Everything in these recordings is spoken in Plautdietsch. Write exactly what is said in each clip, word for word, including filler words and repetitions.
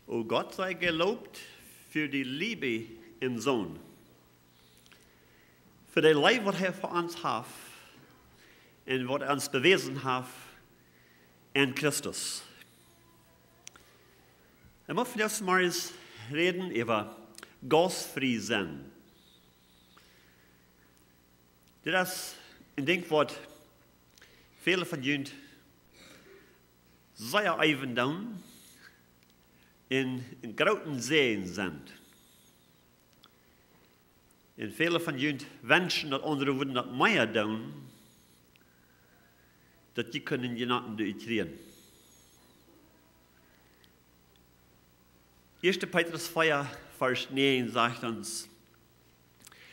O Gott sei gelobt fa de Leew em Sän. Fa de Leew, waut hee fa ons haft un waut hee ons bewäsen haft en Christus. Ekj mucht vondoag mol räden äwa gaustfrie sennen. Dit es een Dinkj, waut väle von junt sea äwen doonen un een grooten Säajen sent. Un väle von junt wenschen, daut aundre wudden daut mea doonen, daut jie kunnen Jnod doa utkjrieen. Ieeschte Petrus vea, Varsch näajen sajcht ons: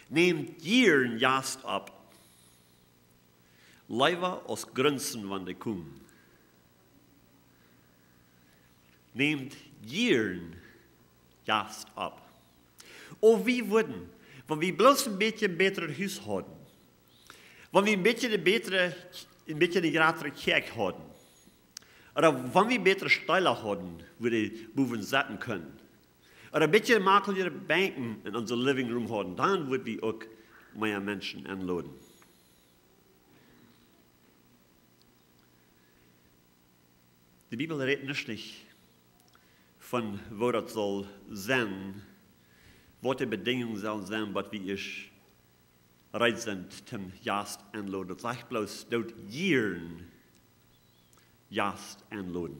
Nämt jieren Jast opp, leewa aus grunzen, wan dee komen. Nämt jieren Jast opp. O, wie wudden, wan wie bloos een bät een bätret Hus hauden, wan wie een bät een bätret, een bät eene jratre Kjäakj hauden, ooda wan wie bätre Stolen hauden, wua dee bowen sitten kunnen, ooda een bät maklichre Benkj en onse living room hauden, dan wudden wie uk mea Menschen enloden. De Bibel rät nuscht nich von woo daut saul sennen, waut de Bedinjungen sellen sennen, waut wie ieescht reed sent toom Jast enloden. Daut sajcht bloos, doot jieren Jast enloden.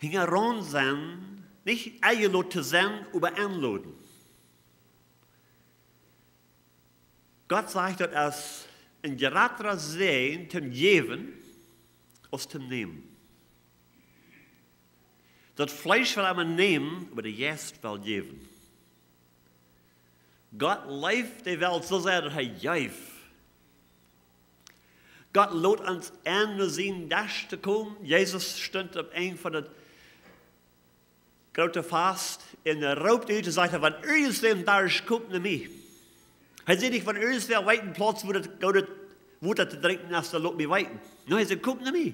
Hinjaraun sennen, nich enloden to sennen, oba enloden. Gott sajcht, daut es een jratra Säajen toom jäwen aus toom nämen. Daut Fleesch well emma nämen, oba de Jeist well jäwen. Gott leeft de Welt soo sea, daut hee jeef. Gott lot ons en, no sienen Desch to komen. Jesus stunt opp een von daut groote Fast un roopt ut un sajcht: Wan irjentwäm darsch es, komt no mie. Hee sajcht nich: Wan irjentwäm weet een Plauz, wua daut goodet Wota to drinkjen es, dan lot mie weeten. Nä, hee sajcht: Komt no mie.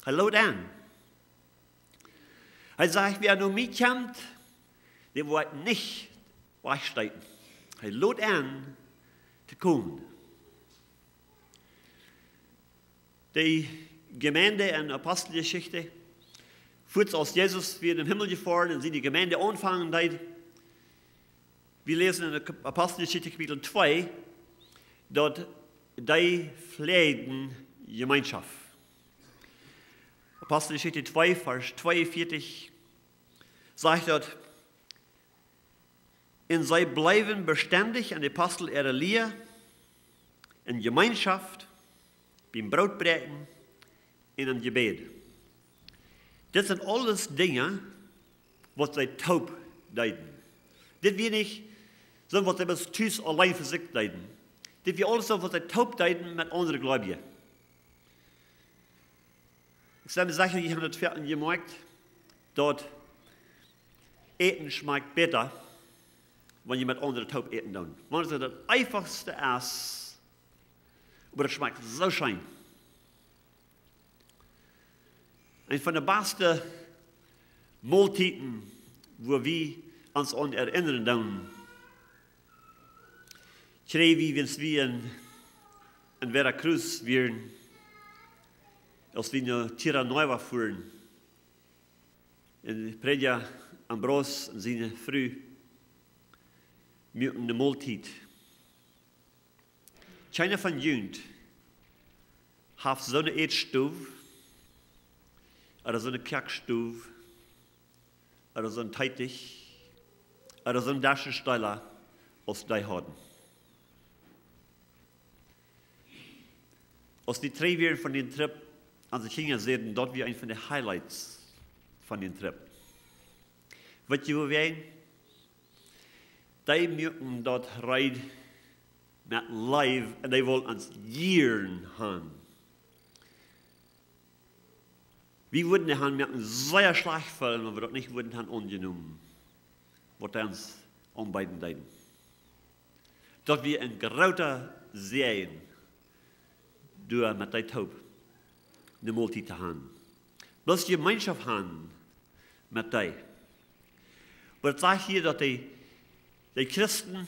Hee lot en. Hee sajcht: Wäa no mie kjemt, dän woa ekj nich wajchstoten. Hee lot en to komen. De Jemeent en Aposteljeschicht, fuaz aus Jesus wia nom Himmel jefoaren un siene Jemeent aunfangen deed, wie läsen en Aposteljeschicht Kapitel twee, daut dee fläajden Jemeenschoft. Aposteljeschicht twee, Varsch tweeunvieetich, sajcht daut: Un see bleewen bestendich aun de Apostel äare Lia, en Jemeenschoft, biem Brootbräakjen un em Jebäd. Dit sent aules Dinja, waut see toop deeden. Dit wia nich soo, waut see bloos tus auleen fa sikj deeden. Dit wia aules soo, waut see toop deeden met aundre Gleubje. Ekj sie mie secha, jie haben daut foaken jemoakjt, daut Äten schmakjt bäta, wan jie met aundre toop äten doonen. Wan et daut eefachste es, oba daut schmakjt soo scheen. Eent von de baste Moltieden, wua wie ons aun erinnern doonen, kjrieejen wie, wan wie en, en Veracruz wieren, aus wie no Tierra Nueva fuaren. Un Prädja Ambrose un siene Fru muaken de Moltiet. Kjeena von junt haft soone Ätstow, ooda soone Kjoakjstow, ooda soon Teetich, ooda soon Deschenstala aus dee hauden. Aus wie trigj wieren von dän Trip, onse Kjinja säden, daut wia eent von de Highlights von dän Trip. Weet jie, woo wie, dee muaken daut reed met Leew un dee wullen ons jieren han. Wie wudden dee han moaken sea schlajcht feelen, wan wie daut nich wudden han aunjenomen, waut dee ons aunbeeden deeden. Daut wia een groota Säajen, doa met dee toop ne Moltiet to han. Bloos Jemeenschoft han, met dee. Oba daut sajcht hia, daut dee, dee Christen,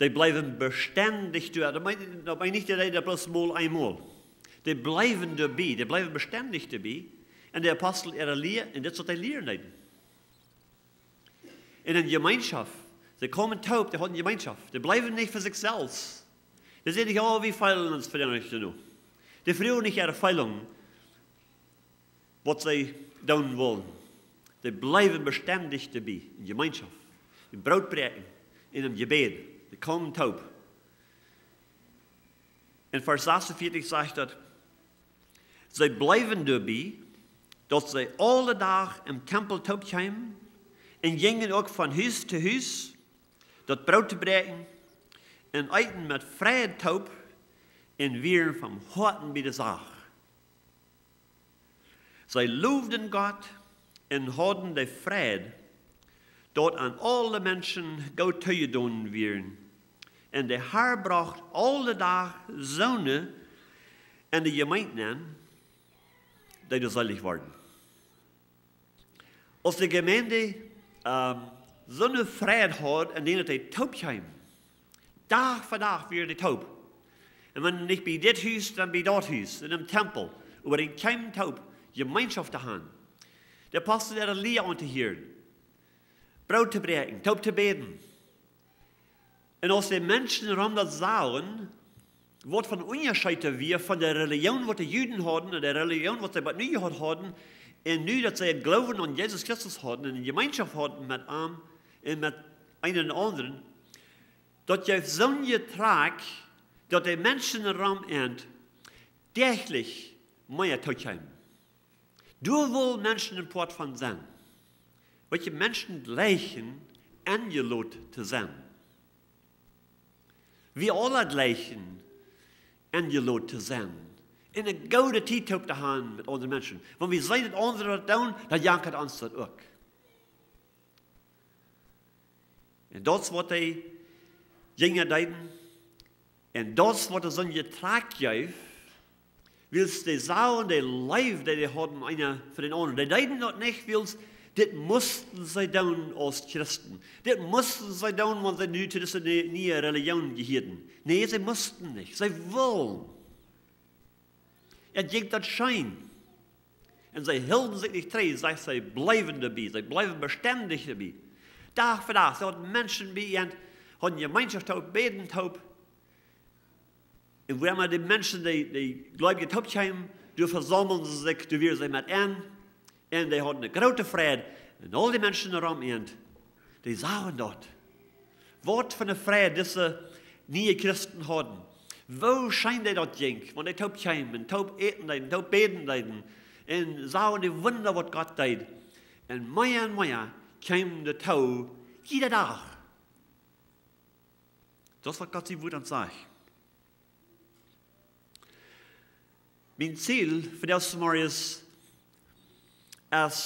dee bleewen bestendich doa. Daut meent, daut meent nich, daut dee daut bloos mol eemol. Dee bleewen doabie, dee bleewen bestendich doabie. Un de Apostel äare Lia, un dit es waut dee lieren deeden. En eene Jemeenschoft. Dee kjeemen toop, dee hauden Jemeenschoft. Dee bleewen nich fa sikj selfst. Dee säden nich: "Oh, wie feelen ons veleicht nich jenuach." Dee fruagen nich äare Feelungen, waut see doonen wullen. Dee bleewen bestendich doabie, en Jemeenschoft, en Brootbräakjen, en een Jebäd. Dee kjeemen toop. En Varsch sasunvieetich sajcht daut: "See bleewen doabie, daut see aule Doag em Tempel toop kjeemen un jinjen uk von Hus to Hus, daut Broot to bräakjen, un eeten met Freid toop, un wieren von Hoaten bie de Sach." See lowden Gott un hauden de Freid, daut an aule Menschen goot toojedonen wieren. Un de Har brocht aule Doag soone en de Jemeent enenn, dee doaderch seelich worden. Aus de Jemeent, ähm, soone Freid haud, en dän daut dee toop kjeemen, Doag fa Doag wieren dee toop. Un wan nich bie dit Hus, dan bie daut Hus, en dän Tempel. Oba dee kjeemen toop, Jemeenschoft to haben. De Apostel äare Lia auntohieren. Broot to bräakjen, toop to bäden. Un aus de Menschen rom daut sagen, waut fa een Unjascheet daut wia von de Relijoon, waut de Juden hauden, un de Relijoon, waut see bat nu jehaut hauden, un nu, daut see Gloowen aun Jesus Christus hauden un Jemeenschoft hauden met am un met eenen un aundren, daut jeef soon Jetrakj, daut de Menschen rom an däachlich mea toop kjeemen. Doa wullen Menschen een Poat von sennen. Weetst, Menschen jlikjen enjelot to sennen. Wie aule jlikjen enjelot to sennen. Un eene goode Tiet toop to haben met aundre Menschen. Wan wie seenen, daut aundre daut doonen, dan jankat ons daut uk. Un daut es waut dee Jinja deeden. Un daut es waut dee soon Jetrakj jeef, wiels dee sagen, dee Leew, dee dee hauden, eena fa dän aundren. Dee deeden daut nich, wiels dit musten see doonen aus Christen. Dit musten see doonen, wan see nu to dise nie-, niee Relijoon jehieeden. Nä, see musten nich. See wullen. Et jinkj daut scheen. Un see hilden sikj nich trigj, sajcht, see bleewen doabie, see bleewen bestendich doabie. Doag fa Doag, see hauden Menschen bie an, hauden Jemeenschoft toop, bäden toop. Un wua emma de Menschen, dee, dee Gleubje toop kjeemen, doa vesaumlen see sikj, doa wieren see met an. Un dee hauden eene groote Freid. Un aul dee Menschen rom an, dee sagen daut. Waut fa eene Freid dise niee Christen hauden. Woo scheen dee daut jinkj, wan dee toop kjeemen, toop äten deeden, toop bäden deeden. Un sagen de Wunda, waut Gott deed. Un mea un mea kjeemen doatoo, jieda Dach. Daut es waut Gott sien Wort ons sajcht. Mien Ziel fa dise Morjen es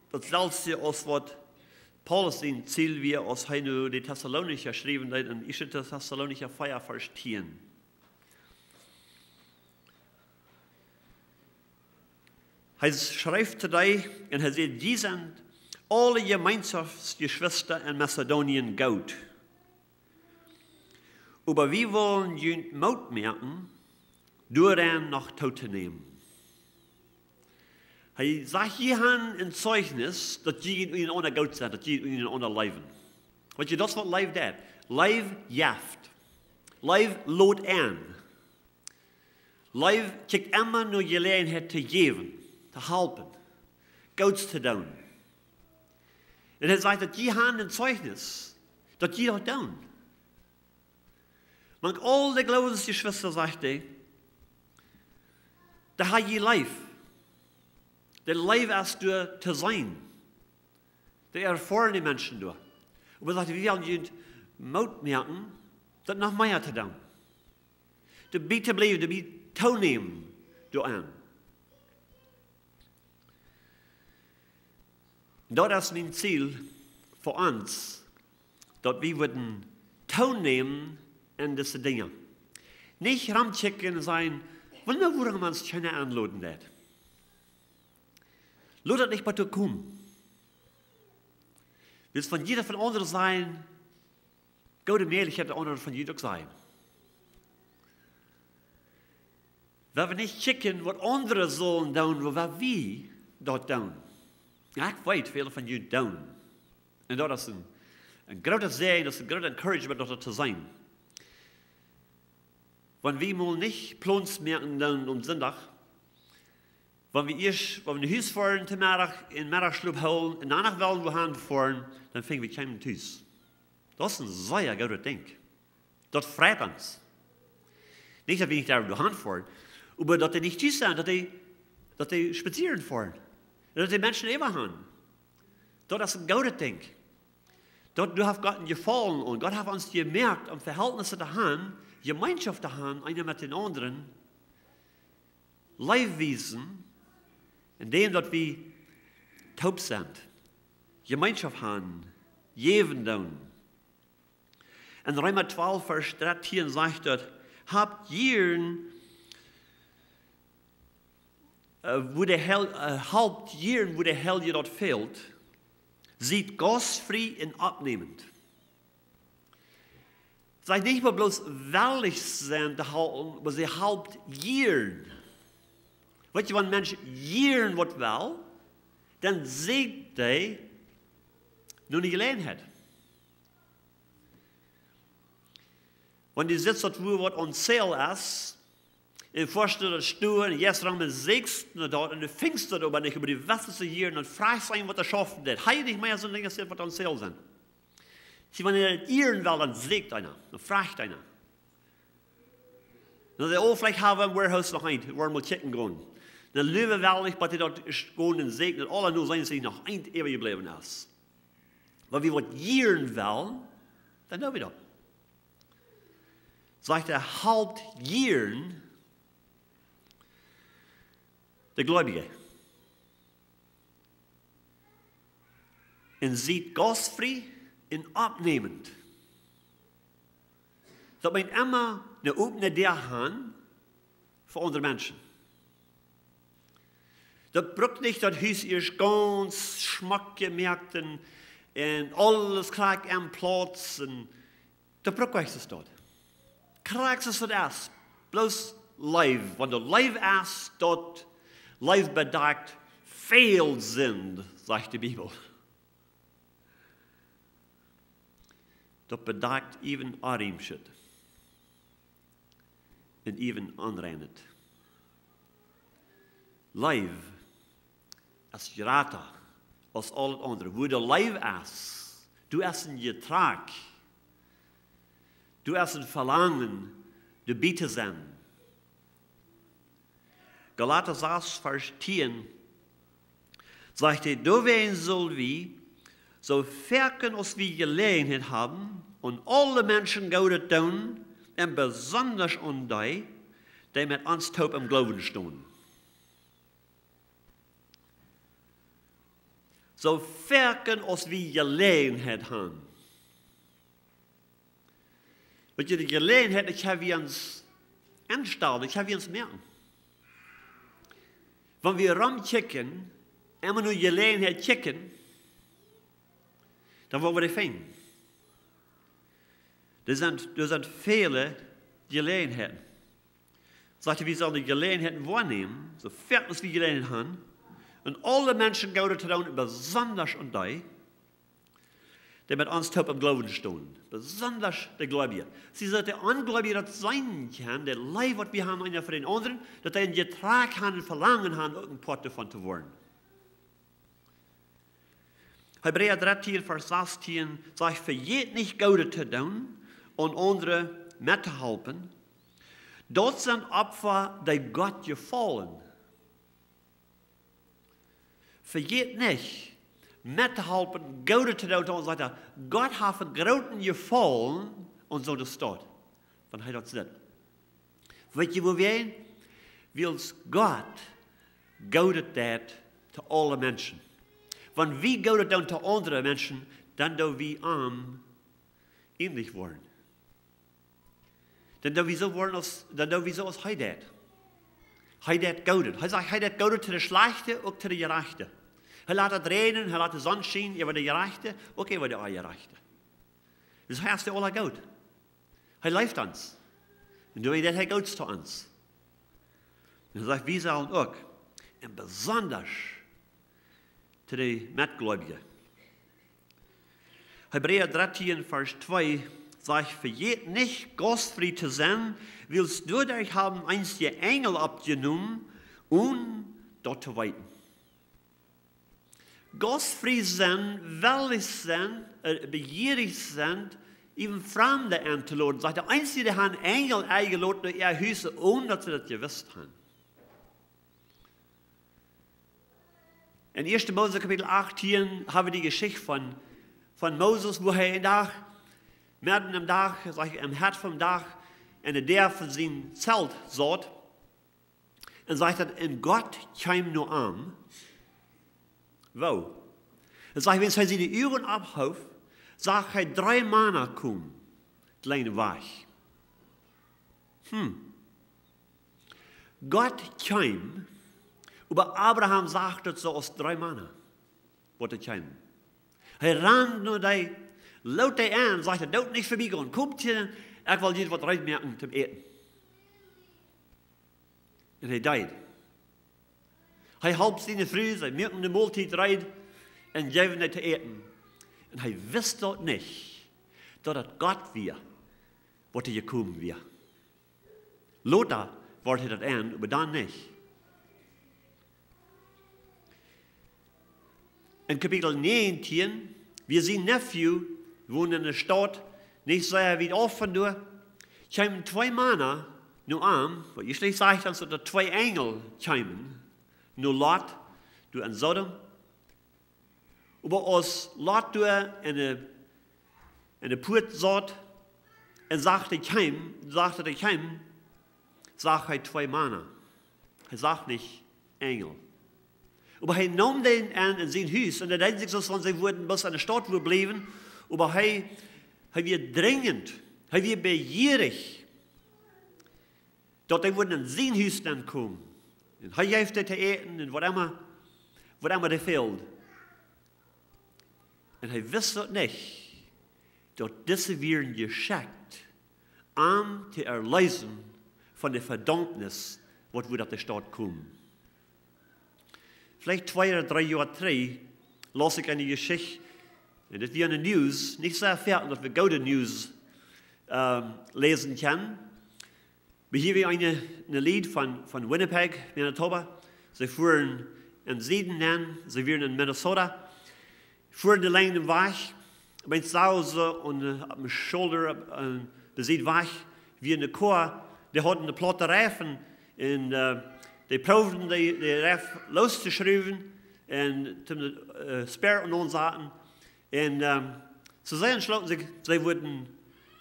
daut selwje aus waut Paulus sien Ziel wia, aus hee no de Tessalonicha schreef, en ieeschte Tessalonicha vea, Varsch tieen. Hee schreef to dee un hee säd: "Jie sent aule Jemeenschoftjeschwista en Mazedonien goot. Oba wie wellen junt Moot moaken, doaraun noch tootonämen." Hee sajcht: "Jie haben een Zeichnis, daut jie unjarenaunda goot sent, daut jie unjarenaunda leewen." Weetst, daut es waut Leew deit. Leew jeft. Leew lot aun. Leew kjikjt emma no Jeläajenheit to jäwen, to halpen, Goots to doonen. Un hee sajcht, daut jie haben een Zeichnis, daut jie daut doonen. Mank aul de Gloowensjeschwista, sajcht hee, doa ha jie Leew. De Leew es doa to seenen. Dee erfoaren de Menschen doa. Oba sajcht hee, wie wellen junt Moot moaken, daut noch mea to doonen. Doabie to bliewen, doabie toonämen, doaraun. Daut es mien Ziel fa ons, daut wie wudden toonämen en dise Dinja. Nich romkjikjen un sajen: "Wunda, wuarom ons kjeena enloden deit." Lot daut nich bat doa komen. Daut von jieda von aundre sajen, goode Mäajlichkjeit, daut aundre von junt uk sajen. Wie woaren nich kjikjen, waut aundre sellen doonen, oba waut wie daut doonen. Jo, ekj weet, väle von junt doonen. Un daut es een, een groota Säajen, daut es een groota Encouragement, daut to seenen. Wan wie mol nich Plons moaken doonen aum Sindach, wan wie ieescht, wan wie no Hus foaren, to Meddach, een Meddachschlop hoolen, un doano wellen wie han foaren, dan finjen wie kjeenen tus. Daut es een sea goodet Dinkj. Daut freit ons. Nich, daut wie nich doano han foaren, oba daut dee nich tus sent, daut dee, daut dee spazieren foaren. Un daut dee Menschen äwa han. Daut es een goodet Dinkj. Daut, doa haft Gott een Jefaulen aun. Gott haft ons jemoakt, om Vehältnisse to han, Jemeenschoft to han, eena met dän aundren, Leew wiesen, endäm daut wie toop sent, Jemeenschoft han, jäwen doonen. En Reema twalf, Varsch drettieen sajcht daut: "Habt jieren, äh, wua de Hel-, äh, halpt jieren, wua de Heilje daut fält. Siet gaustfrie un oppnämend." Sajcht nich mau bloos wellich sennen to halpen, oba see halpt jieren. Weetst, wan een Mensch jieren waut well, dan säkjt hee no eene Jeläajenheit. Wan du sitst, daut wua waut on sale es, un foascht daut Stua, un jeist rom un säkjst no daut, un du finjst daut oba nich, oba du west daut see jieren, dan frajchst du eenen, waut doa schaufen deit. Hee nich mea soone Dinja sent, waut on sale sent. See, wan eena jieren well, dan säkjt eena, dan frajcht eena. Dan sajcht hee: "Oh, veleicht hab wie em Warehouse noch eent, wie woaren mol checken gonen." Dan läwen wie wellich, waut hee doa es, gonen un säkjen, un aula nu seenen see noch eent äwajebläwen es. Wan wie waut jieren wellen, dan doo wie daut. Sajcht hee: "Halpt jieren de Gleubje. Un siet gaustfrie un oppnämend." Daut meent emma eene opne Däa han fa aundre Menschen. Daut brukt nich daut Hus ieescht gaunz schmock jemoakt un, un aules krakjt aum Plauz un daut brukt nich soo daut. Krakjt soo daut es. Bloos Leew. Wan doa Leew es, daut Leew bedakjt väl Sind, sajcht de Bibel. Daut bedakjt even Onrein un even Onreinet. Leew es jrata aus aul daut aundre. Wua de Leew es, doa es een Jetrakj, doa es een Velangen, doabie to sennen. Galata sas, Varsch tieen, sajcht hee: "Doawäajen sell wie, soo foaken aus wie Jeläajenheit haben, aun aule Menschen Goodet doonen, un besondasch aun dee, dee met ons toop em Gloowen stonen." Soo foaken aus wie Jeläajenheit haben. Weetst, de Jeläajenheit, ekj hab hia ons enstalen, ekj hab hia ons moaken. Wan wie romkjikjen, emma no Jeläajenheit kjikjen, dan woa wie dee finjen. Doa sent, doa sent väle Jeläajenheiten. Sajcht hee, wie sellen de Jeläajenheiten woanämen, soo foaken aus wie Jeläajenheit haben, un aule Menschen Goodet to doonen, besondasch aun dee, dee met ons toop em Gloowen stonen. Besondasch de Gleubje. See, daut de Ongleubje daut seenen kjennen, de Leew, waut wie haben, eena fa dän aundren, daut dee een Jetrakj haben, een Velangen haben, uk een Poat doavon to woaren. Hebräa drettieen, Varsch sastieen sajcht: "Vejät nich, Goodet to doonen un aundre met to halpen. Daut sent Opfa, dee Gott jefaulen." Vejät nich, met to halpen, Goodet to doonen, un soo wieda. Gott haft een grooten Jefaulen aun soone Staut, wan hee daut sitt. Weetst du, woo wie, wiels Gott Goodet deit to aule Menschen. Wan wie Goodet doonen to aundre Menschen, dan doo wie am änlich woaren. Dan doo wie soo woaren aus, dan doo wie soo aus hee deit. Hee deit Goodet. Hee sajcht, hee deit Goodet to de Schlajchte, uk to de Jerajchte. Hee lat daut räajnen, hee lat de Sonn schienen äwa de Jerajchte, uk äwa de Onjerajchte. Dis heet, hee es aula goot. Hee leeft ons. Un doawäajen deit hee Goots to ons. Un hee sajcht, wie sellen uk. Un besondasch to de Metjleewje. Hebräa dartieen, Varsch twee sajcht: Vejät nich, gaustfrie to sennen, wiels doaderch haben eenje Enjel oppjenomen, onen daut to weeten. Gaustfrie sennen, wellich sennen, äh, bejierich sennen, äwen Framde entoloden. Sajcht, de eensje, dee han Enjel enjeloden no äa Hus, onen daut see daut jewist han. En ieeschte Mose Kapitel achtieen hab wie de Jeschicht von, von Moses, woo hee een Dach, medden em Dach, sajcht, em Hett vom Dach, enne Däa von sien Zelt saut. Un sajcht daut, un Gott kjeem no am. Woo? Un sajcht, wan hee siene Uagen opphoof, sach hee dree Mana komen, kjlien wajch. Hm. Gott kjeem, oba Abraham sach daut soo aus dree Mana, waut doa kjeemen. Hee rand no dee, lood dee en, sajcht hee: Doot nich verbie gonen, komt hia, ekj well junt waut reed moaken toom äten. Un hee deed. Hee holp siene Fru, see muaken de Moltiet reed un jeewen dee to äten. Un hee wist daut nich, daut daut Gott wia, waut doa jekomen wia. Lota wort hee daut en, oba dan nich. En Kapitel näajentieen, wia sien Nephew, wond enne Staut, nich sea wiet auf von doa, kjeemen twee Mana no am, waut ieescht sajcht ons, daut doa twee Enjel kjeemen, no Lot, doa en Sodom. Oba aus Lot doa enne, enne Puat saut un sach dee kjeemen, sach daut dee kjeemen, sach hee twee Mana. Hee sach nich Enjel. Oba hee neem dee en, en sien Hus un hee deed sikj soo aus wan see wudden bloos enne Staut wua bliewen. Oba hee, hee wia drinjent, hee wia bejierich, daut dee wudden en sien Hus nenkomen. Un hee jeef dee to äten un waut emma, waut emma dee fäld. Un hee wist daut nich, daut dise wieren jeschekjt, am to erleesen von de Vedaumnis, waut wudd opp de Staut komen. Veleicht twee ooda dree Joa trigj laus ekj eene Jeschicht, un daut wia en de News, nich sea foaken, daut wie goode News, ähm, läsen kjennen. Wie hia wia eene, eene Lied von, von Winnipeg, Manitoba. See fuaren en Sieden nenn, see wieren en Minnesota. Fuaren de Lenj em Wajch, opp eemol sagen see, un, äh, opp miene Schulla, opp, äh, de Sied Wajch, wia eene Koa, dee haud eene plaute Reif, un, äh, dee proowden de, de Reif loos to schruwen un toom, äh, Spea aunsaten. Un, ähm, soo see entschloten sikj, see wudden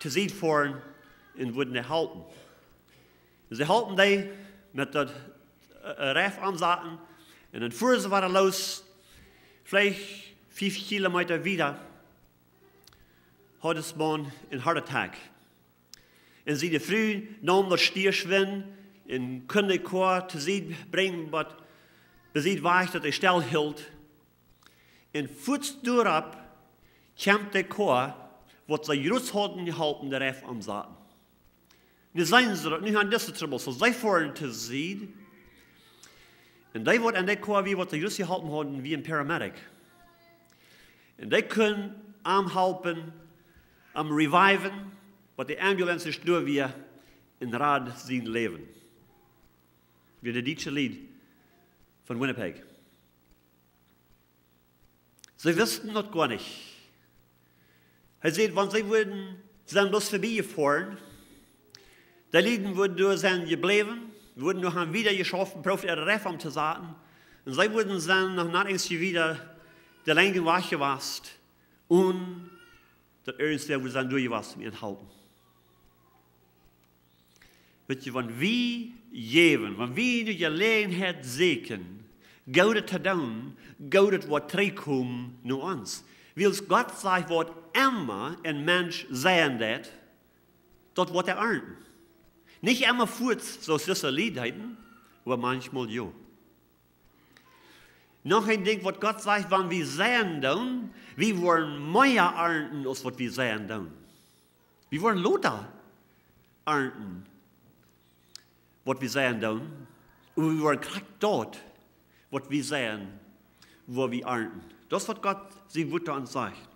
to Sied foaren un wudden dee halpen. Un see halpen dee met daut, äh, Reif aunsaten. Un dan fuaren see wada loos, veleicht fief Kilometa wieda, haud dis Maun een Heart Attack. Un siene Fru neem daut Stia schwind un kunn de Koa to Sied brinjen, waut to Sied wajch, daut hee stell hilt. Un fuaz doaropp kjemt de Koa, waut see jrods hauden jeholpen, de Reif aunsaten. Nu seenen see daut, nu han dise Trubbels, soo see foaren to Sied. Un dee waut en de Koa wia, waut see jrods jeholpen hauden, wia een Paramedic. Un dee kunn am halpen, am reviven, waut de Ambulance doa wia, un rad sien Läwen. Wia de dietsche Lied von Winnipeg. See wisten daut goanich. Hee säd, wan see wudden, sent bloos verbie jefoaren, de Lied wudden doa sennen jebläwen, wudden doa han wieda jeschauft, proowt äare Reif auntosaten, un see wudden sennen noch nat eent wieda de Lenj wajch jewast, un daut irjentwäa wudd sennen doa jewast, om an to halpen. Weet jie, wan wie jäwen, wan wie de Jeläajenheit sieekjen, Goodet to doonen, Goodet woat trigjkomen no ons. Wiels Gott sajcht, waut emma een Mensch seien deit, daut woat hee arnten. Nich emma fuaz, soo aus dise Lied deeden, oba maunchmol jo. Noch een Dinkj, waut Gott sajcht, wan wie seien doonen, wie woaren mea arnten aus waut wie seien doonen. Wie woaren lota arnten, waut wie seien doonen. Un wie woaren krakjt daut, waut wie seien, woa wie arnten. Daut es, waut Gott sien Wuat aun ons sajcht.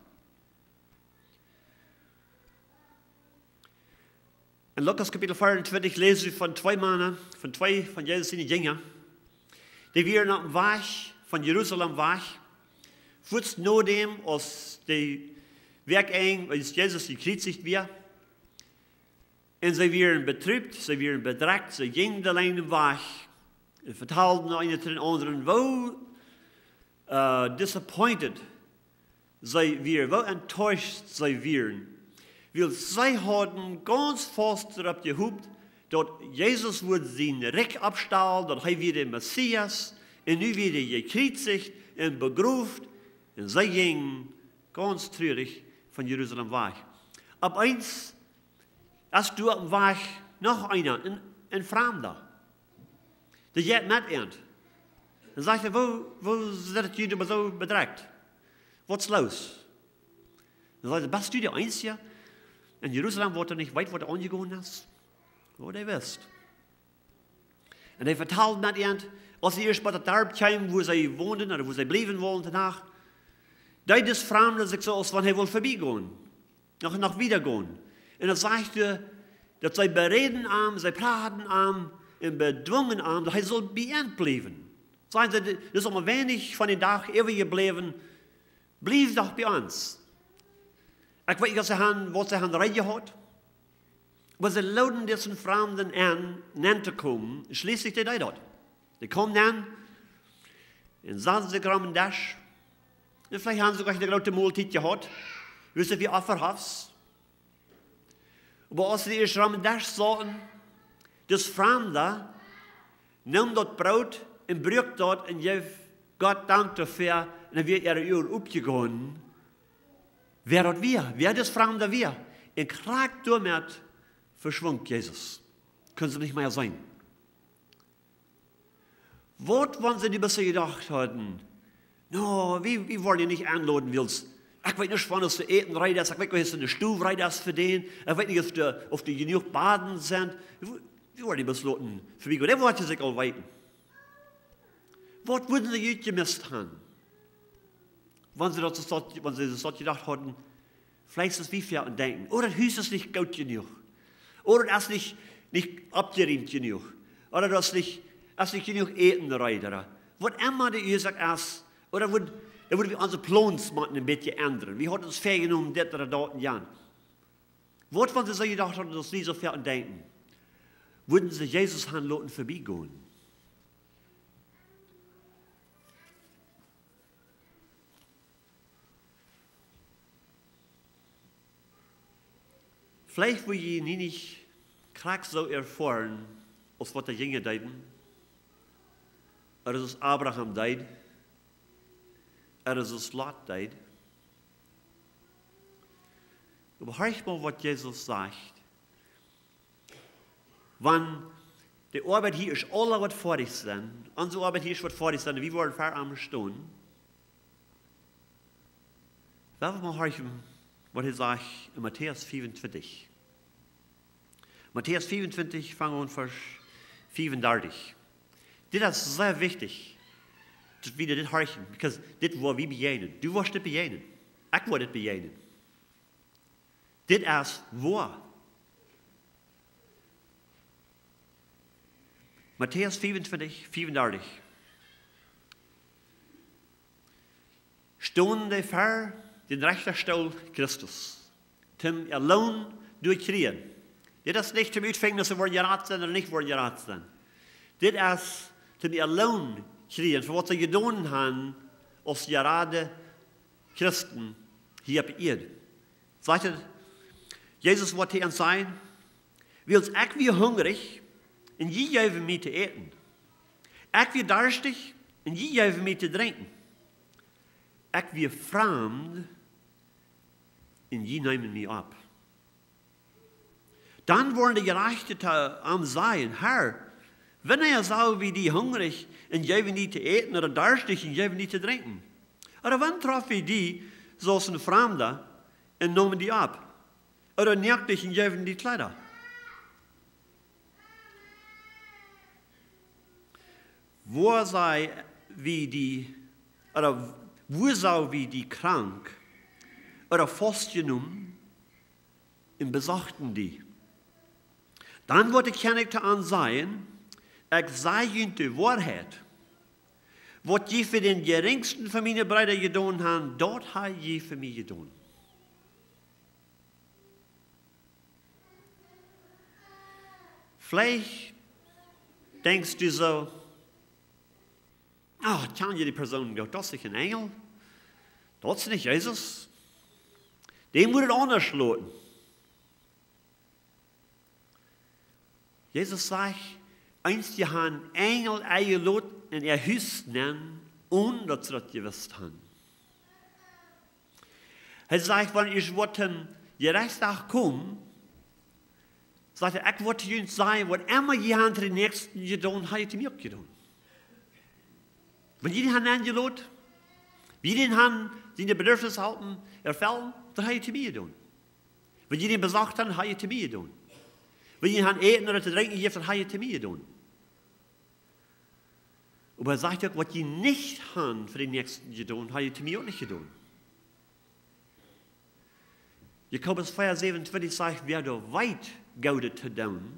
En Lukas Kapitel vea un twintich läs wie von twee Mana, von twee von Jesus siene Jinja. Dee wieren oppem Wajch, von Jerusalem wajch, fuaz no däm, aus de Wäakj enj, aus Jesus jekjriezicht wia. Un see wieren bedrupt, see wieren bedrekjt, see jinjen de Lien wajch. Un vetalden eena to dän aundren, woo, äh, disappointed see wieren, woo enttäuscht see wieren. Wiels see hauden gaunz faust doaropp jehopt, daut Jesus wudd sien Rikj oppstalen, daut hee wia de Messias, un nu wia hee jekjriezicht un begroft, un see jinjen gaunz trurich von Jerusalem wajch. Opp eemol es doa oppem Wajch noch eena, een, een Framda. Dee jeit met an. Dan sajcht hee: "Woo, woo sent jie doa soo bedrekjt? Waut es loos?" Dan sajcht hee: "Best du de eensja en Jerusalem, waut doa nich weet, waut doa aunjegonen es?" Woo dee wist. Un hee vetald met an, aus see ieescht bie daut Darp kjeemen, wua see wonden, ooda wua see bliewen wullen de Nacht, deed dis Framda sikj soo, aus wan hee wull verbie gonen, noch, noch wieda gonen. Un dan sajcht hee, daut see beräden am, see prachten am un bedwungen am, daut hee sull bie an bliewen. Säden see: "Daut es mau weinich von dän Dach äwajebläwen, bliew doch bie ons. Ekj weet nich, waut see han, waut see han reed jehaut." Oba see looden disen Framden en, nenn to komen. Schlieslich deed hee daut. Dee kjeem nenn un saut sikj rom dän Desch. Un veleicht han see uk eene groote Moltiet jehaut, wiels et wia Opfahoff. Oba aus see ieescht rom dän Desch sauten, dis Framda neem daut Broot un bruak daut un jeef Gott Dank doafäa, un dan wia äare Uagen opjegonen, wäa daut wia, wäa dis Framda wia. Un krakjt doamet veschwunk Jesus. Kunnen see nich mea seenen. Waut, wan see dee best jedocht hauden: "No, wie, wie woaren die nich enloden, wiels ekj weet nich, wan et to äten reed es, ekj weet nich, aus de Stow reed es fa dän, ekj weet nich, auf doa, auf doa jenuach Baden sent. Wie, wie woaren die best loten verbie gonen? Dee woat sikj aul weeten." Waut wudden see jemieet jemoakt han, wan see daut soo, wan see daut jedocht hauden: "Veleicht es wie fäa aun denkjen. Ooda daut Hus es nich goot jenuach. Ooda daut es nich, nich oppjerieemt jenuach. Ooda daut es nich, es nich jenuach Äten reed, ooda waut emma de Uasoak es, ooda wudd, dan wudden wie onse Plons motten een bät endren. Wie hauden ons väajenomen dit ooda daut un jant." Waut, wan see soo jedocht hauden, aus wie soo fäa aun denkjen, wudden see Jesus han loten verbie gonen? Veleicht woa jie nie nich krakjt soo erfoaren, aus waut de Jinja deeden, ooda aus Abraham deed, ooda aus Lot deed. Oba horcht mol, waut Jesus sajcht. Wan de Oabeit hia es aula woat foadich sennen, onse Oabeit hia es woat foadich sennen, wie woaren ver am stonen, lot ons mol horchen, waut hee sajcht en Matäus vea un twintich. Matäus vea un twintich, fang aun Varsch vea un dartich. Dit es sea wichtich, daut wie dit horchen, because dit woa wie bejäajnen. Du woascht dit bejäajnen. Ekj woa dit bejäajnen. Dit es woa. Matäus vea un twintich, vea un dartich. Stonen dee ver dän Rechtastool Christus, toom äa Loon doa kjrieen. Dit es nich toom utfinjen, auf see woaren jerat sennen ooda nich woaren jerat sennen. Dit es toom äa Loon kjrieen fa waut see jedonen han aus jerade Christen hia opp Ieed. Sajcht et, Jesus woat hia sajen: "Wiels ekj wia hungrich un jie jeewen mie to äten. Ekj wia darschtich un jie jeewen mie to drinkjen. Ekj wia framd un jie neemen mie opp." Dan woaren de Jerajchte to am sajen: "Herr, wanea sagen wie die hungrich un jeewen die to äten, ooda darschtich un jeewen die to drinkjen? Ooda wan troffen wie die soo aus een Framda un neemen die opp? Ooda noaktich un jeewen die Kjleeda? Woo sent wie die, ooda woo sent wie die krank ooda faustjenomen un besochten die? Dan woat de Kjennich to an sajen: Ekj saj junt de Woarheit, waut jie fa dän jerinjsten von miene Breeda jedonen han, daut ha jie fa mie jedonen. Veleicht denkjst du soo: Oh, ekj kjan je dee Persoon goot, daut es nich een Enjel, daut es nich Jesus, dee mott et aundasch loten. Jesus sajcht: Eenje han Enjel enjelot en äa Hus nenn, onen daut see daut jewist han. Hee sajcht: Wan ekj woa tom Jerechtsdach komen, sajcht hee, ekj woa to junt sajen, waut emma jie han to dän Näakjsten jedonen, ha jie to mie uk jedonen. Wan jie dän han enjelot, wan jie dän han siene Bedürfnisse halpen erfellen, daut ha jie to mie jedonen. Wan jie dän besocht han, ha jie to mie jedonen. Wan jie dän han Äten ooda to drinkjen jejäft, daut ha jie to mie jedonen. Oba hee sajcht uk: Waut jie nich han fa dän Näakjsten jedonen, ha jie to mie uk nich jedonen. Jakobus vea säwenuntwintich sajcht: Wäa doa weet Goodet to doonen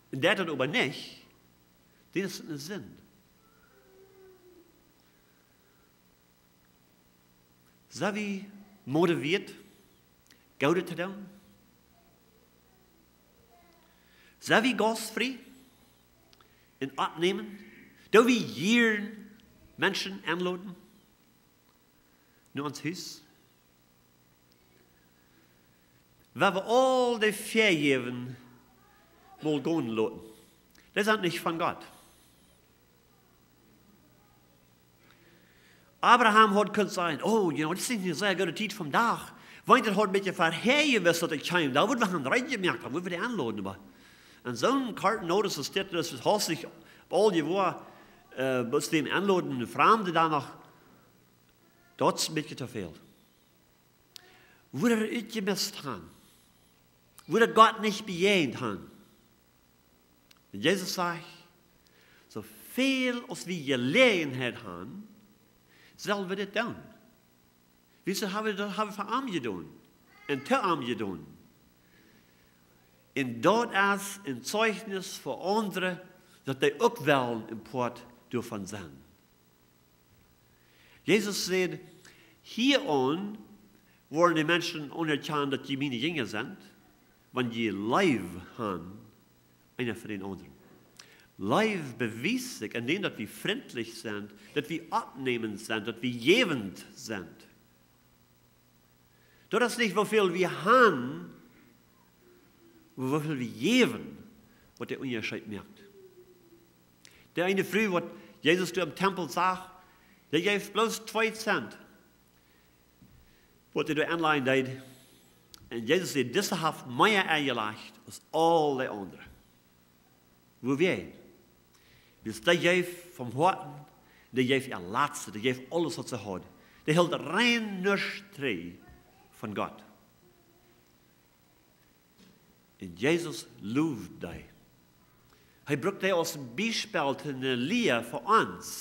un deit daut oba nich, dän es et eene Sind. Sent wie motiviert, Goodet to doonen? Sent wie gaustfrie un oppnämend? Doo wie jieren Menschen enloden no ons Hus? Wan wie aul dee Vejäwen mol gonen loten, dee sent nich von Gott. Abraham haud kunt sajen: Oh, you know, daut es nich eene sea goode Tiet vom Dach. Wan ekj daut haud een bät verhäa jewist, daut ekj kjeem, dan wudd wie han reed jemoakt, dan wudd wie dee enloden. Oba aun soon korte Notice es dit, daut es haustich aul jewoa, äh, bloos dän enloden, een Framda dan noch, daut es een bät to väl. Woo dee utjemist han, woo dee Gott nich bejäajent han. Un Jesus sajcht: Soo väl aus wie Jeläajenheit han, sell wie dit doonen. Wiels daut ha wie, daut ha wie fa am jedonen un to am jedonen. Un daut es een Zeichnis fa aundre, daut dee uk wellen een Poat doavon sennen. Jesus säd: Hia aun woaren de Menschen aunerkjanen, daut jie miene Jinja sent, wan jie Leew han, eena fa dän aundren. Leew bewiest sikj aun däm, daut wie frintlich sent, daut wie oppnämend sent, daut wie jäwend sent. Daut es nich, woo väl wie han, oba woo väl wie jäwen, waut dän Unjascheet moakt. Dee eene Fru, waut Jesus doa em Tempel sach, dee jeef bloos twee Cent, waut see doa enlajen deed. Un Jesus säd: Dise haft mea enjelajcht aus aul dee aundre. Wuarom? Wiels dee jeef vom Hoaten, dee jeef äa Latste, dee jeef aules, waut see haud. Dee hilt rein nuscht trigj von Gott. Un Jesus loowd dee. Hee brukt dee aus een Biespel, eene Lia fa ons,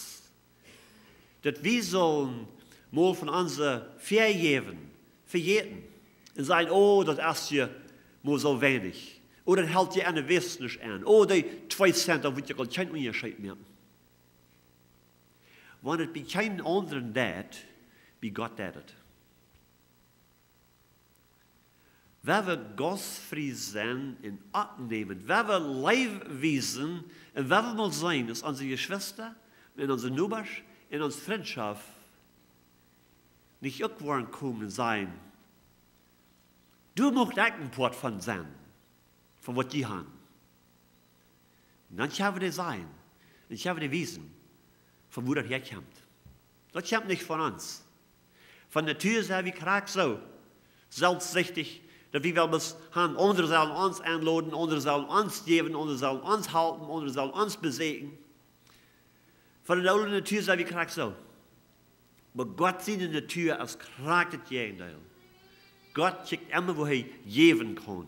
daut wie sellen mol von onse Vejäwen vejäten un sajen: Oh, daut es je mau soo weinich. Ooda daut helt je aun de Wes nich aun. Oh, dee twee Cent, daut woat je aul kjeen Unjascheet moaken. Wan et bie kjeenen aundren deit, bie Gott deit et. Wan wie gaustfrie sent un oppnämend, wan wie Leew wiesen un wan wie mol seenen, daut onse Jeschwista un onse Nobasch un onse Frintschoft nich uk woaren komen un sajen: Doa mucht ekj een Poat von sennen, von waut jie han. Un dan kjenn wie dee sajen, un kjenn wie dee wiesen, von wua daut häakjemt. Daut kjemt nich von ons. Von Natua sent wie krakjt soo selfstsichtich, daut wie wellen bloos han, aundre sellen ons enloden, aundre sellen ons jäwen, aundre sellen ons halpen, aundre sellen ons beseakjen. Von de oole Natua sent wie krakjt soo. Oba Gott siene Natua es krakjt daut Jäajendeel. Gott kjikjt emma, woo hee jäwen kaun,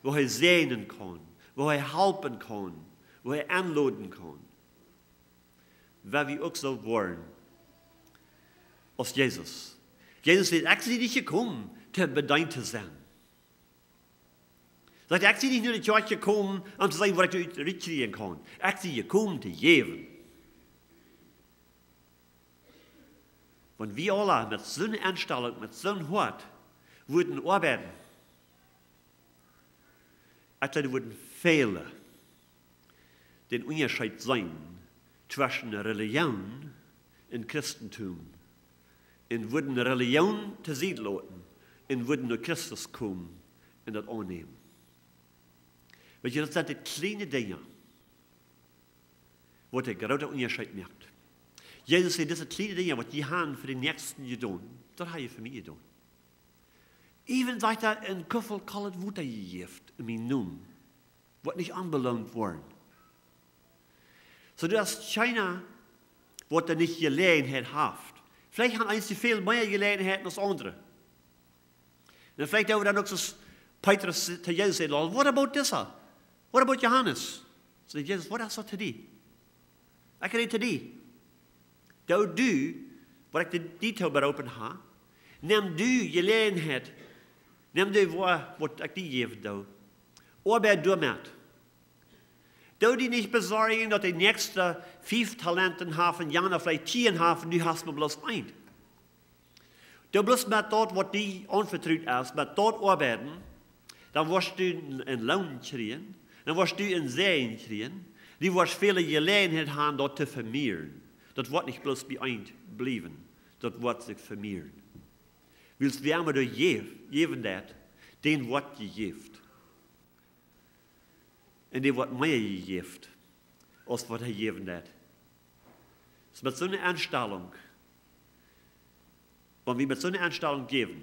woo hee säajnen kaun, woo hee halpen kaun, woo hee enloden kaun. Wua wie uk soo woaren aus Jesus. Jesus säd: "Ekj sie nich jekomen, om bedeent to sennen." Sajcht hee: "Ekj sie nich no de Kjoakj jekomen, om to seenen, waut ekj doa rut kjrieen kaun. Ekj sie jekomen, to jäwen." Wan wie aula met soone Enstalunk, met soon Hoat wudden oabeiden, ekj jleew, wudden väle dän Unjascheet seenen tweschen Relijoon un Christentum, un wudden Relijoon to Sied loten un wudden no Christus komen un daut aunnämen. Weet jie, daut sent de kjliene Dinja, waut de groote Unjascheet moakt. Jesus säd: "Dise kjliene Dinja, waut jie haben fa dän Näakjsten jedonen, daut hab jie fa mie jedonen." Even, sajcht hee, een Kuffel kolt Wota jejäft en mienen Nomen, woat nich onbeloont woaren. Soo, daut es kjeena, waut doa nich Jeläajenheit haft. Veleicht haben eenje väl mea Jeläajenheit aus aundre. Un veleicht doo wie dan uk soo aus Petrus to Jesus säd: "Lord, what about this one? What about Johannes?" Sajcht Jesus: "Waut es daut to die? Ekj räd to die. Doo du, waut ekj die, die to beroopen hab. Nem du Jeläajenheit. Nem du woa, waut ekj die jäwen doo. Oabeid doamet. Doo die nich besorjen, daut de Näakjste fief Talenten haft un jana veleicht tieen haft un du hast mau bloos eent. Doo bloos met daut, waut die aunvetrut es, met daut oabeiden, dan woascht du een, een Loon kjrieen, dan woascht du een Säajen kjrieen, du woascht väle Jeläajenheit haben, daut to vemieren. Daut woat nich bloos bie eent bliewen, daut woat sikj vemieren. Wiels wäa emma doa jäw-, jäwen deit, dän woat jejäft. Un dee woat mea jejäft, aus waut hee jäwen deit." Soo met soone Enstalunk, wan wie met soone Enstalunk jäwen,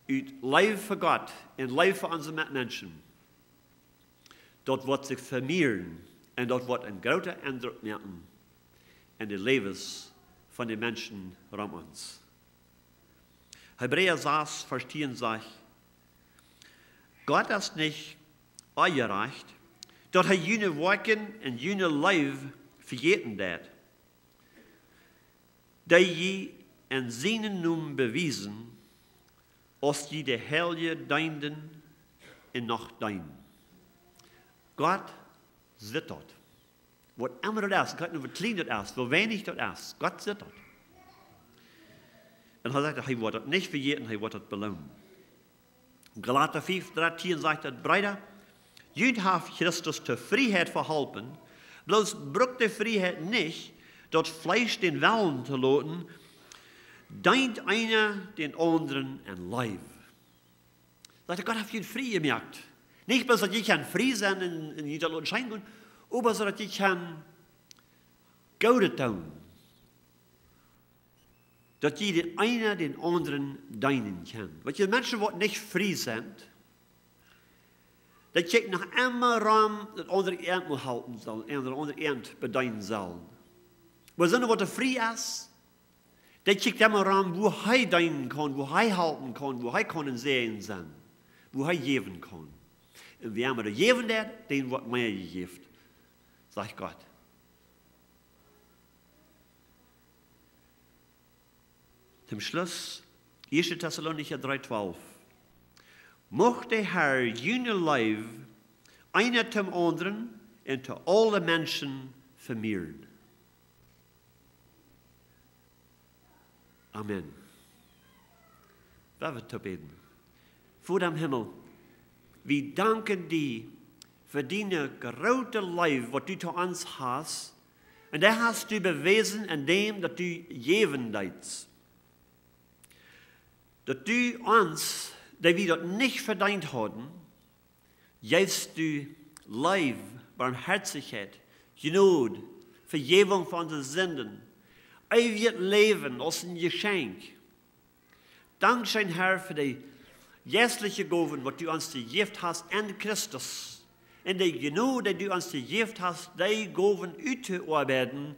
ut Leew fa Gott un Leew fa onse Metmenschen, daut woat sikj vemieren un daut woat een grooten Endruck moaken en de Läwes von de Menschen rom ons. Hebräa sas, Varsch tieen sajcht: "Gott es nich onjerajcht, daut hee june Woakjen un june Leew vejäten deit, dee jie en sienen Nomen bewiesen, aus jie de Heilje deenden un noch deenen." Gott sitt daut. Waut emma daut es, ekj weet nich, woo kjlien daut es, woo weinich daut es, Gott sitt daut. Un hee sajcht, hee woat daut nich vejäten, hee woat daut beloonen. Galata fief, dartieen sajcht daut: "Breeda, junt haft Christus to Frieheit veholpen, bloos brukt de Frieheit nich, daut Fleesch dän Wellen to loten, deent eena dän aundren en Leew." Sajcht hee, Gott haft junt frie jemoakt. Nich bloos daut jie kjennen frie sennen un, un junt daut loten scheen gonen, oba soo daut jie kjennen Goodet doonen. Daut jie de eena dän aundren deenen kjennen. Weet jie, Menschen, waut nich frie sent, dee kjikjen noch emma rom, daut aundre eent mol halpen sellen, un daut aundre eent bedeenen sellen. Oba soone, waut doa frie es, dee kjikjt emma rom, woo hee deenen kaun, woo hee halpen kaun, woo hee kaun een Säajen sennen, woo hee jäwen kaun. Un wäa emma doa jäwen deit, däm woat mea jejäft, sajcht Gott. Toom Schluss, ieeschte Tessalonicha dree twalf. Mucht de Herr june Leew eena toom aundren un to aule Menschen vemieren. Amen. Lot ons bäden. Voda em Himmel, wie danken die fa diene groote Leew, waut du to ons hast, un dee hast du bewäsen en däm, daut du jäwen deetst. Daut du ons, dee wie daut nich vedeent hauden, jeefst du Leew, Barmhartichkjeit, Jnod, Vejäwunk von de Sinden, eewjet Läwen aus een Jeschenkj. Dankscheen, Herr, fa de jeistliche Gowen, waut du ons jejäft hast en Christus. Un de Jnod, dee du ons jejäft hast, dee Gowen uttooabeiden,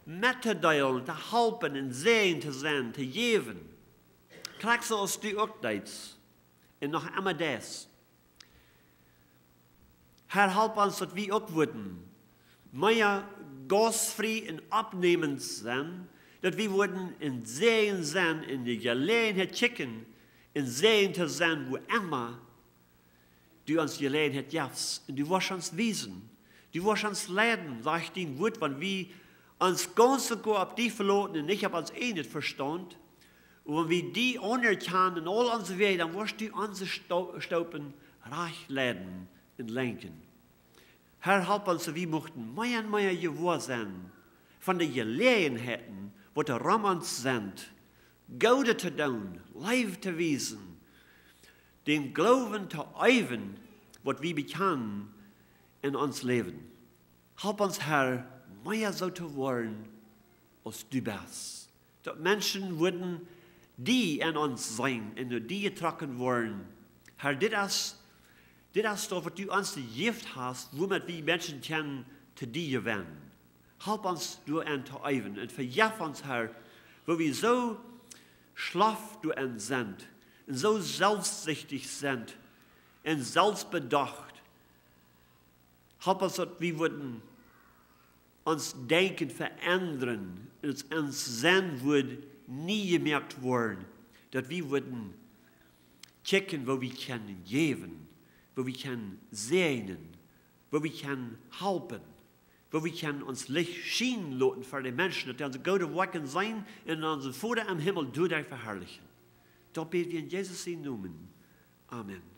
mettodeelen, to halpen un Säajen to sennen, to jäwen. Krakjt soo aus du uk deetst. Un noch emma deist. Herr, halp ons, daut wie uk wudden mea gaustfrie un oppnämend sennen, daut wie wudden een Säajen sennen, eene Jeläajenheit kjikjen, een Säajen to sennen, wua emma du ons Jeläajenheit jefst. Un du woascht ons wiesen, du woascht ons leiden, sajcht dien Wuat, wan wie ons gaunz un goa opp die veloten un nich opp ons eejnet Vestaunt. Un wan wie die aunerkjanen en aul onse Wäaj, dan woascht du onse Stau-, Stoopen rajcht leiden un lenkjen. Herr, halp ons, daut wie muchten mea un mea jewoa sennen von de Jeläajenheiten, waut rom ons sent, Goodet to doonen, Leew to wiesen, dän Gloowen to eewen, waut wie bekjanen en ons Läwen. Halp ons, Herr, mea soo to woaren aus du best. Daut Menschen wudden die en ons seenen un no die jetrocken woaren. Herr, dit es, dit es daut, waut du ons jejäft hast, wuamet wie Menschen kjennen to die jewennen. Halp ons doarenn to eewen un vejeff ons, Herr, wua wie soo schlaff doarenn sent un soo selfstsichtich sent un selfstbedocht. Halp ons, daut wie wudden ons Denkjen veendren un ons, ons Senn wudd nie jemoakt woaren, daut wie wudden kjikjen, wua wie kjennen jäwen, wua wie kjennen säajnen, wua wie kjennen halpen, wua wie kjennen ons Licht schienen loten fa de Menschen, daut dee onse goode Woakjen seenen un onsen Voda em Himmel doaderch veharlichen. Daut bäd wie en Jesus sienen Nomen. Amen.